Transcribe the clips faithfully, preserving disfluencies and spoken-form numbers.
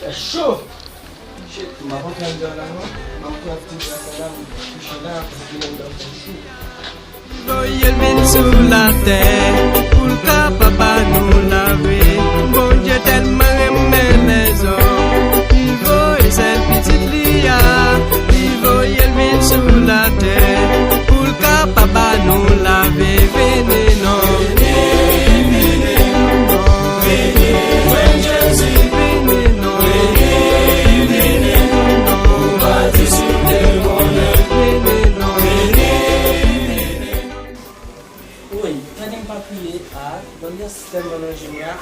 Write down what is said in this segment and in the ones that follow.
Fè cho! Shit, m ap antre anndan la non. M ap antre ak ti zafè la, m kouche la, paske lè m fè cho. Voye l vin sou latè, pou l ka pa ba nou lave. Bondye tèlman renmen lèzòm, li voye sèl pitit li a, li voye l vin sou latè, pou l ka pa ba nou lave. Vini non. Vini non. Vini non. Vini non. Vini non. Vini non. Woy, tande m pa priye a, dòmi a tèlman nan je m la.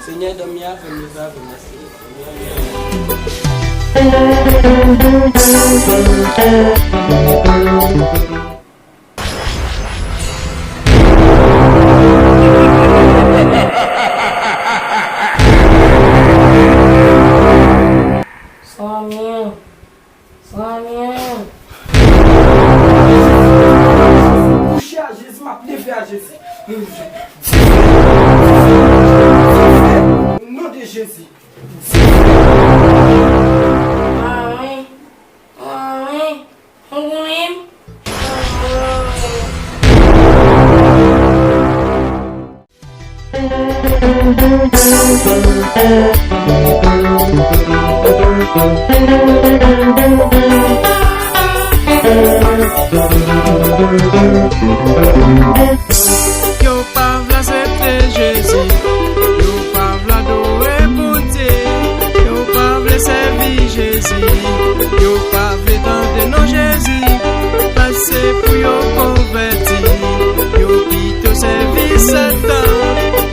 Senyè, dòmi a fè m leve avè m, mèsi. Zanmi an. Zanmi an. Kouche a Jezi, m ap leve a Jezi. Difè, difè, difè, non de Jezi. Difè. Anyen, anyen, ou konnen m? Yo pa vle aksepte Jezi, yo pa vle adore Bondye, yo pa vle sèvi Jezi, yo pa vle tande non Jezi, pase pou yo konvèti, yo pito sèvi Satan.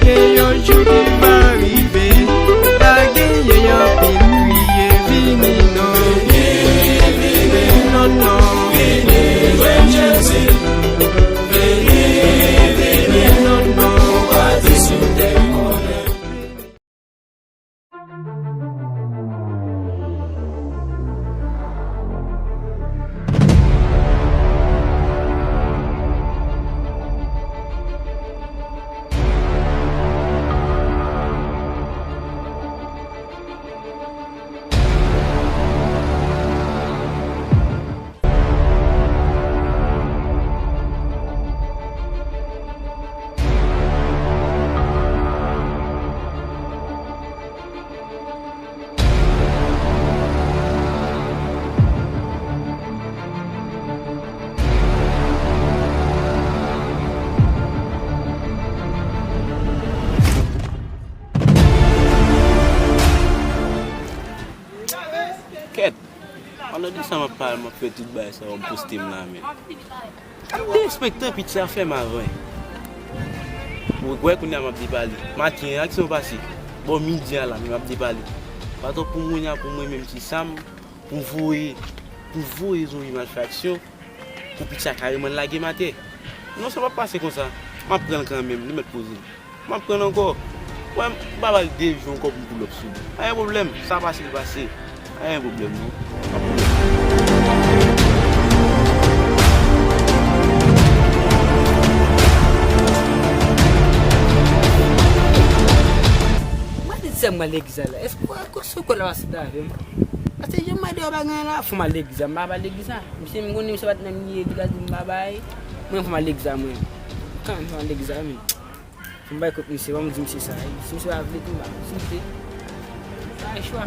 Gen yon jou ki va rive, va genyen anpil kriye, vini non, vini non, non, vini jwenn Jezi, vini, vini non, non, pa di si w te konnen. Kèt! Pandan de sa m ap pale, m ap fè tout bagay sa yo, m poste m la menm. Derespektan piti a fè m avè. Ou wè kounye a m ap depale. Maten an, ki sa w pase? Bò midi a la, m ap depale. Patwò pou mwen a, pou mwen menm, se sa m, pou voye, pou voye zon malfraksyon, pou piti a kareman lage m atè. Non, sa p ap pase konsa. M ap pran l kanmenm, li mèt poze. M ap pran l ankò. Mwen, m pa ba l de jou ankò pou m pull up sou li. Pa gen pwoblèm, sa pase, l pase. Pa gen pwoblèm, non. Mwen di sè mwen legliz la. Èske w kwè se w kwè l ap aksepte avè m? Paske jan m wè deyò bagay la, fò m al legliz la. M pa al legliz la. Misye, m konnen misye pa t nan li ye, li ka di m babay. Mwen, fò m al legliz la, mwen. Kanmenm, fò m al legliz la, men. Fò m bay kont misye, ban m di misye sa, wi. Si misye pa vle tou, m pa vle. Si misye pa gen chwa.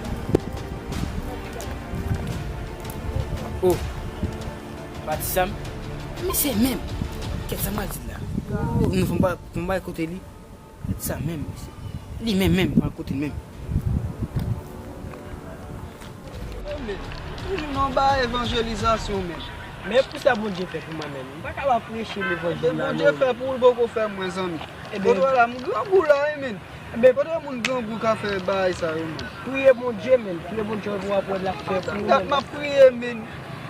Oh! Pati sa m. Misye menm. Kèt sa m pral di la. Oh, non, fò m bay, fò m bay kote li. Sa menm, mesye. Li menm, menm, pran kote l menm. Toujou nan ba evanjelizasyon menm. Men pou sa Bondye fè pou mwen menm. M pa kapab preche levanjil la non. Bondye fè pou ou, l poko fè mwen, zanmi. Ebyen, kote w la, m grangou la, wi, menm. Men kote moun grangou ka fè bagay sa yo, menm? Priye Bondye, menm. Priye Bondye pou w ap wè l ap fè pou ou, menm. M ap priye, menm.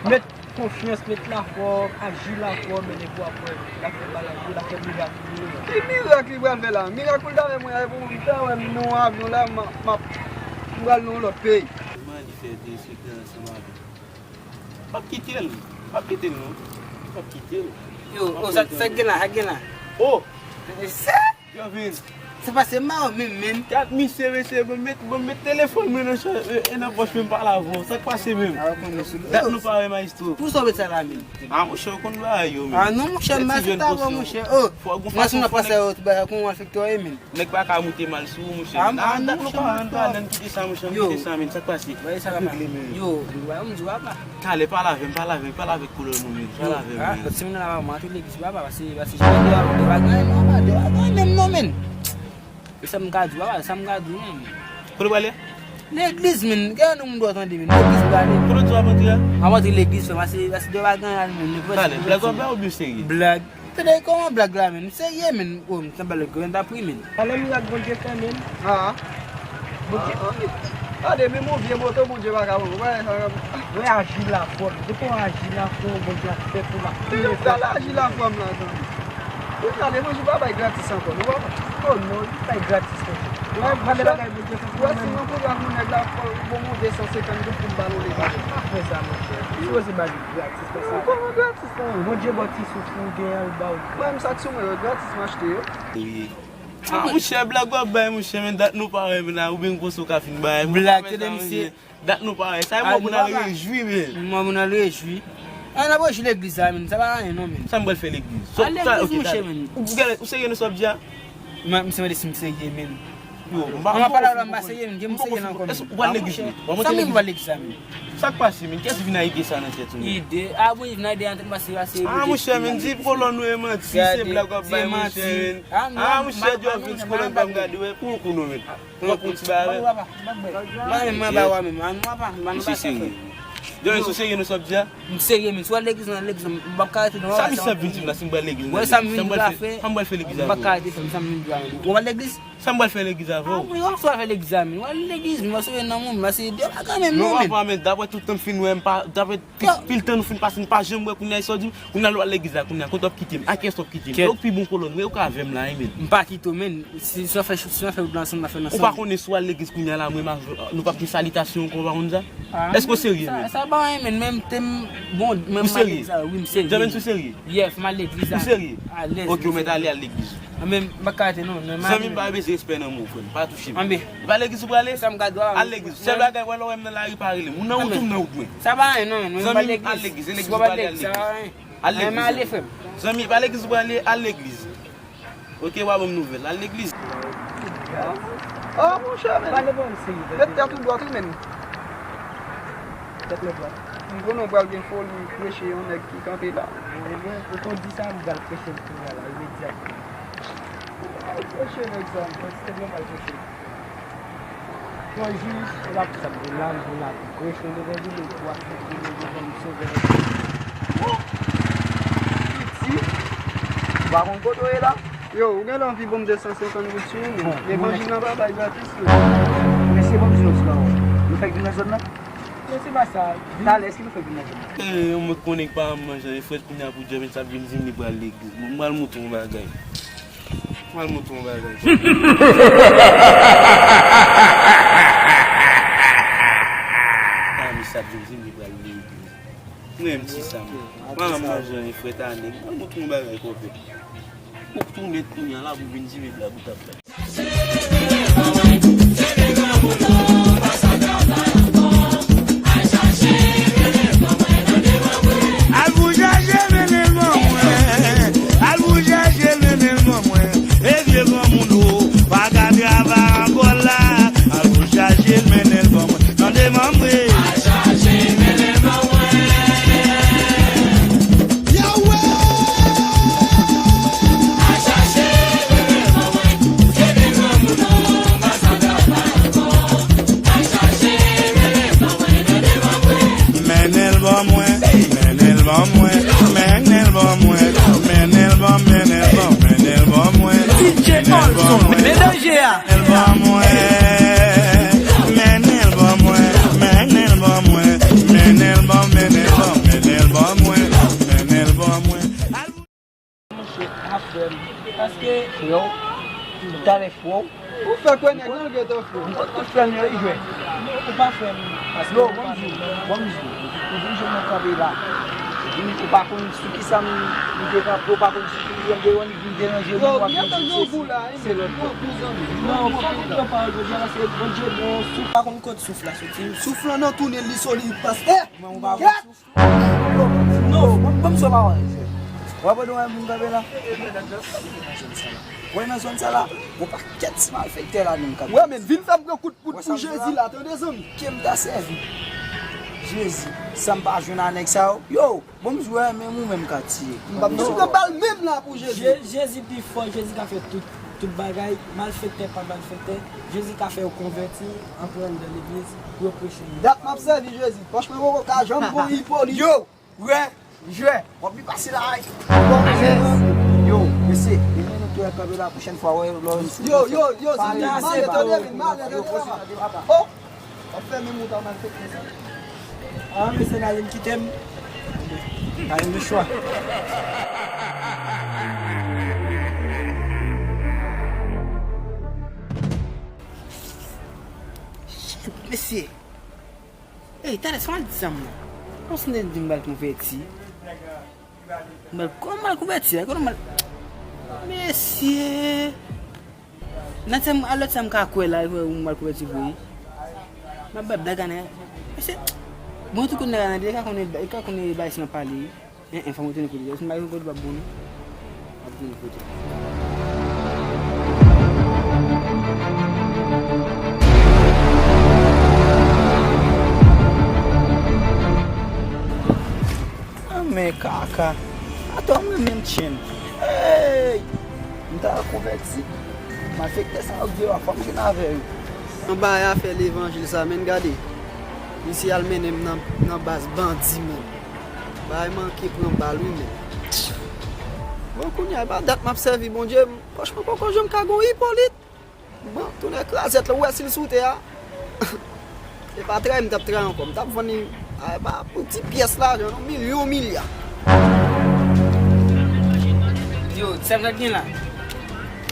Met konfyans, met lafwa, aji lafwa, menm, epi w ap wè l ap fè bagay pou ou, l ap fè mirak pou ou, menm. Ki mirak li pral fè la? Mirak pou l ta fè mwen, pou m ta wè m nan yon avyon la, m ap, m ap, m pral nan yon lòt peyi. Kòman li fè te swit nan ansanm avè m? M ap kite l. M ap kite l, non. M ap kite l. Yo, oh, sa, sa gen la, sa gen la. Oh! Sa? Yo vin. Se pase ma menm, menm. Gad misye, mesye, bon, met, bon, met telefòn mwen nan chan, e, e nan pòch mwen, m pale avè w. Sa k pase menm? Dat nou pa wè, maestro. Pou sa w met sa la, menm? Ah, monchè, w konn bagay yo, menm. Ah, non, monchè, m pa sou ta, monchè. Oh, fò gon fason, fò nèg, nan pase yo, ti bagay, kon w afekte w, menm. Nèg pa ka moute mal sou ou, monchè. Ah, ah, non, monchè, pa, pa, pa, kite sa, monchè, kite sa, menm. Sa k pase? Yo, yo, m di w apa. Talè, pale avè m, pale avè m, pale avèk kolòn mwen, menm. Pale avè m, ah, menm. Si m nan la, mwen antre legliz, papa, pase, pase, de bagay, non, pa de bagay, menm, non, menm. E sa m ka di w, papa, sa m ka di w, menm. Kote w prale? Legliz, menm. Gen yon moun dwe tande, menm. Legliz m prale. Kote w di w ap antre a? M ap antre legliz, frè, pase, pase, de bagay, menm. Talè, blag w ap bay oubyen w serye? Blag. Tande kòman blag la, menm. M serye, menm. Oh, m sanble grenn apri, menm. Talè mirak Bondye fè, menm. Ah. Bondye. Ah, ah, men. Gade, menm yon vye moto, Bondye pa ka pran. Ou pa wè sa, frè m? Mwen aji lafwa m. Depi w aji lafwa w, Bondye ap fè pou l ap fini. Yo pral aji lafwa m la, zanmi. Ou gade, Bondye pa bay gratis ankò, non, papa? Oh, non, li bay gratis ankò. Wè, gade bagay Bondye fè pou mwen. Wè, si mwen kontre ak yon nèg la, fò bon monte san senkant goud pou m ba l yon levanjil. Pa fè sa, monchè. Ou sipoze ba li gratis konsa. Ou pa wè gratis. Bondye ba w ti souf pou w gen an, l ba w. Mwen menm sa k sou mwen yo, gratis m achte yo. Wi. Ah, monchè, blag w ap bay, monchè, men dat nou pa wè, men la, ou menm konsa w ka fin bay. Blag, tande misye. Dat nou pa wè. Sa e mò moun al rejwi, men. Mò moun al rejwi. An, n ap rejwi legliz la, men. Sa pa anyen, non, men. Sa m pral fè legliz? Al legliz, monchè, men. Ou serye nan sa w ap di a? Mwen, m se mande si m serye, men. Yo, m pa, m pa pale la, m pa serye, men, m serye nan kò m. Ou pral legliz, men? Sa m vin pral legliz la, men? Sa k pase, men? Kiyès vin ak ide sa nan tèt ou, men? Ide? Ah, bon, vin ak ide an tèt mwen, se, se. Ah, monchè, men, di kolòn nou e manti, se blag w ap bay, monchè, men. Ah, monchè, di w ap vin sou kolòn pa m gade, wè, pou ou kou nou, men. Pran kou ti bagay. Mwen, mwen, ba wa, men, mwen, mwen, mwen, misye serye. Yo, men, si w serye nan sa w ap di a? M serye, men. Si w al legliz, nan legliz, m p ap ka rete nan. Sa misye ap vin di m la, si m pral legliz, nan legliz, sa m pral fè, sa m pral fè legliz avè w? M p ap ka rete, frè m, sa m vin di a. Ou al legliz? Sa m pral fè legliz avè w? Ah, mwen, sa w al fè legliz la, men. W al legliz, men, w al sove nan moun, men, se de bagay menm, non, men. Non, papa, men, daprè tout tan m fin wè, m pa, daprè pil, pil tan nou fin pase, m pa janm wè kounye a, sa w di m, kounye a lè w al legliz la, kounye a, kote w ap kite m? A kiyès w ap kite m? Ou pi bon kolòn, men ou ka avè m la, wi, men. M pa kite w, men. Si, si w fè, si w fè wout la ansanm, n a fè l ansanm. Ou pa konnen si w al legliz kounye a la, mwen, m a, nou p ap gen salitasyon ankò, ou pa konn sa? Ah, èske w serye, men? Sa pa anyen, men, men, m te, m, bon, men, m al legliz la, wi, m serye. Ou serye? Jan men sou serye? Yeah, fè m al legliz la. Ou serye? Alèz. Ok, ou mèt ale al legliz. Ah, men, m pa ka rete, non, non, m ale. Zanmi m pa bezwen respè nan men w, frè m. Pa touche m. Anben. E pa legliz ou prale? Sa m ka di w a. Al legliz. Sèl bagay, wè, lè w wè m nan lari, pa rele m. Ou nan wout ou m nan wout mwen. Sa pa anyen, non, men. Zanmi m, al legliz. E legliz ou prale, al legliz. Al legliz, zanmi m. Zanmi, pa legliz ou prale, al legliz. Ok, w a ban m nouvèl. Al legliz. Ah, monchè, men. Pale bon, serye. Met tèt ou dwat, wi, men. Tèt mwen dwat. M konnen w pral gen foli preche yon nèg ki kanpe la. Mwen, ou konn di sa, m pral preche l kounye a la, imedyatman. Preche nèg sa. Mwen, se mwen pral preche l. Fò jis, w ap sa m la, m la, preche levanjil, ou ap preche levanjil, sove levanjil. Piti, ou pa konn kote w ye la? Yo, ou gen anvi ban m de san senkant goud sou ou, men. Bon, levanjil la pa bay gratis, non. Mesye, ban m di yon ti bagay. Nou fèk vin nan zòn nan? Non, se pa sa. Talè, èske nou fèk vin nan zòn nan? Eh, mwen konnen pa manje, e frèt kounye a pou Djòven sa vin di m li pral legliz. Bon, m pral montre yon bagay. M pral montre yon bagay. Ah, misye ap vin di m li pral legliz. Mwen menm ti sa, mwen. Mwen manje yon frèt ane. M pral montre yon bagay, kòpè. Ou tounen kounye a la pou vin di m blag ou t ap bay. Al pou chache mennen l ban mwen. Al pou chache mennen l ban mwen. E vye granmoun ou pa ka travay ankò la. Al pou chache mennen l ban mwen. Tande manmwe. Al chache mennen l ban mwen. Yahweh! Al chache mennen l ban mwen. Frè w, talè frè w. Ou fè kwè nèg lan gentan frè w. M konn tout frè m yo, wi, jwè. Ou pa frè m. Yo, bon jou, bon jou. Ou vin jwenn mwen kanpe la. Ou pa konn sou ki sa m, m te kanpe, ou pa konn sou ki m te rann, vin deranje mwen, w ap vin sou sesi. Se lòt. Non, fò tout yo pawòl jodi a, paske Bondye bon, souf pa konn kot souf la soti. Souf lan nan tounen li solid, paske. Mwen, ou pa bon souf. Non, ban m, ban m sou pawòl. W ap wè nou wè moun kanpe la. Wè nan zòn sa la, gon pakèt ti malfektè la menm kanpe. Wè, men vin fè m pran kout poud pou Jezi la, tande zanmi. Ke m ta sèvi. Jezi, sa m pa jwenn a nèg sa yo. Yo, bon, m jwe, men ou menm ka tiye. M pa m sou bal menm la pou Jezi. Je-, Jezi pi fò, Jezi ka fè tout, tout bagay. Malfektè pa malfektè. Jezi ka fè yo konvèti, antre anndan legliz, pou yo preche. Dat m ap sèvi Jezi. Pòch mwen poko ka janm bon Ipolit. Yo! Wè, jwè, w ap byen pase la, ay. Bon, yo, mesye, demen nou tou kanpe la, pwochèn fwa, wè, lò, yo, yo, yo, zanmi, male, tande, vin, male, tande, papa. Oh, w ap fè menm wout a malfektè sa. Ah, mesye, Nalin kite m. Nalin de chwa. Shit, mesye. Ey, talè, sa w al di sa, mwen? Kòman w te di m bal konvèti? M bal, kòman m bal konvèti a? Kòman m bal. Mesye! Nan tèm, a lòt sa m ka kwè la, kwè m bal konvèti vre. M ap bay blag a nèg. Mesye, bon, tout kote nèg a nan, li ka konnen, li ka konnen bay si m ap pale. En, en, fò m retounen kote l. Si m pa retounen kote l, p ap bon, non. M ap retounen kote l. Ah, men kaka. Atò, mwen menm, tchenn. Hey! M ta konvèti. Malfektè sa yo k deyò a, fò m jwenn avè yo. Anba afè levanjil sa, men gade. Misye al mennen m nan, nan baz bandi, men. Bagay manke pran bal, wi, men. Bon, kounye a, e pa dat m ap sèvi Bondye, m, franchman, poko janm ka gon Ipolit. Bon, tounen krazèt la, ou wè si l sou tè a. E pa trayi m t ap trayi ankò, m t ap vann li, a, e pa pou ti pyès lajan, non, milyon, milya. Yo, sa k gen la?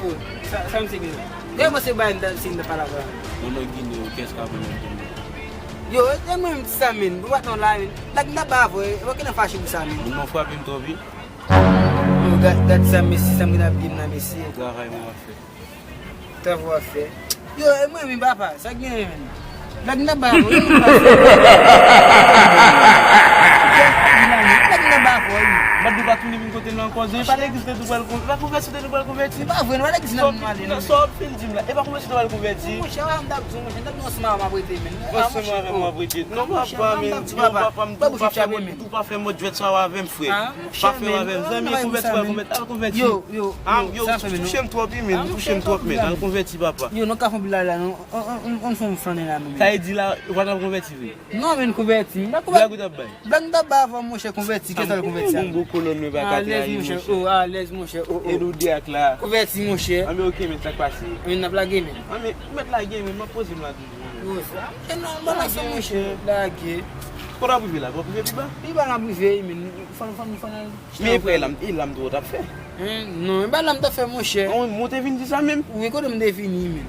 Oh, sa, sa misye gen la? Gade mwen se bagay m ta, si m ta pale avè w. Moun nan Ginen, yo, kiyès ka vann nan Ginen? Yo, e mwen menm ti sa, men. Ou pa t non la, men. Nèg m t ap ba avè w, e pa ki nan fache pou sa, men. Moun nan frape m twò, wi. Yo, gad, gad sa, mesye, sa m gen ap di m nan, mesye. Travay mwen ap fè. Travay w ap fè. Yo, e mwen menm, papa, sa k gen, men. Nèg m t ap ba avè w, wi. Nèg m t ap ba avè w, wi. Mwen di w pa tounen vin kote m nan ankò, zen, pa legliz te tou pral kon-, pa konvèti te tou pral konvèti. Se pa vre, non, pa legliz nan m ale, non. Sa w ap fin di m la, e pa konvèti te pral konvèti. Monchè, m t ap di w, monchè, m t ap di w ansanm avè m ap rete, men. Ansanm avè m w ap rete. Non, papa, men, ou pa, pa, ou pa fè mwen, ou pa fè mwen jwèt sa w avè m, frè. Pa fè w avè m, zanmi, konvèti, pa konvèti, al konvèti. Yo, yo, yo, touche m twòp, wi, men, touche m twòp, men, al konvèti, papa. Yo, nou ka fè anpil la, la, non. On, on, on, on fè yon flannen la, men. Sa vle di la, ou pa t ap konvèti vre? Non, men konvèti. M pa konvèti. Blag ou t ap bay? Blag m t ap bay avè w, monchè, konvèti. Kisa l konvèti a? Bon, bon kolòn mwen pa ka trayi, monchè. Alèz, monchè. Oh, alèz, monchè. Oh, oh. E nou de ak la. Konvèti, monchè. Anben, oke, men sa k pase? Men n ap lage, men. Anben, ou mèt lage, men m ap poze m la toujou. Yo, sa, monchè, non, balanse, monchè. Lage. Kote w ap rive la? W ap rive pi ba? Pi ba n ap rive, men. Fò, fò, fò n al. Men e prè la, e la m tou w t ap fè. Hein? Non, e pa la m t ap fè, monchè. An, ou te vin di sa menm? Wi, kote m te vini, men.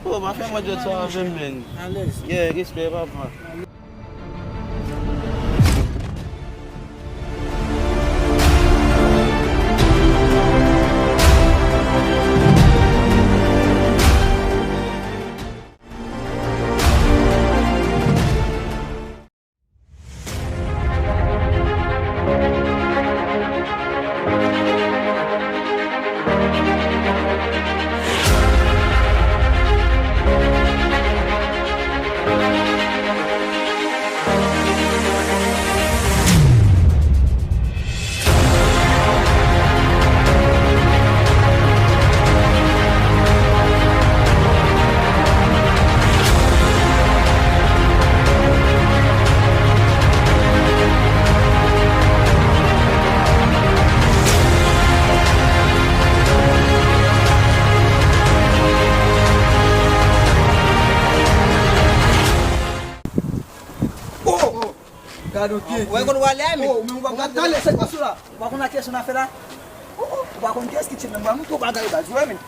Oh, pa fè mwen jwèt sa avè m, men. Alèz. Yeah, respè, papa. Oh! Gade yon pye. Wè kote w ale a, men. Oh, men ou pa gade talè, se kwa sou la? Ou pa konn a kiyès ou nan afè la? Oh, oh. Ou pa konn kiyès ki tchip nan bra m, tou bagay baz, wi, men.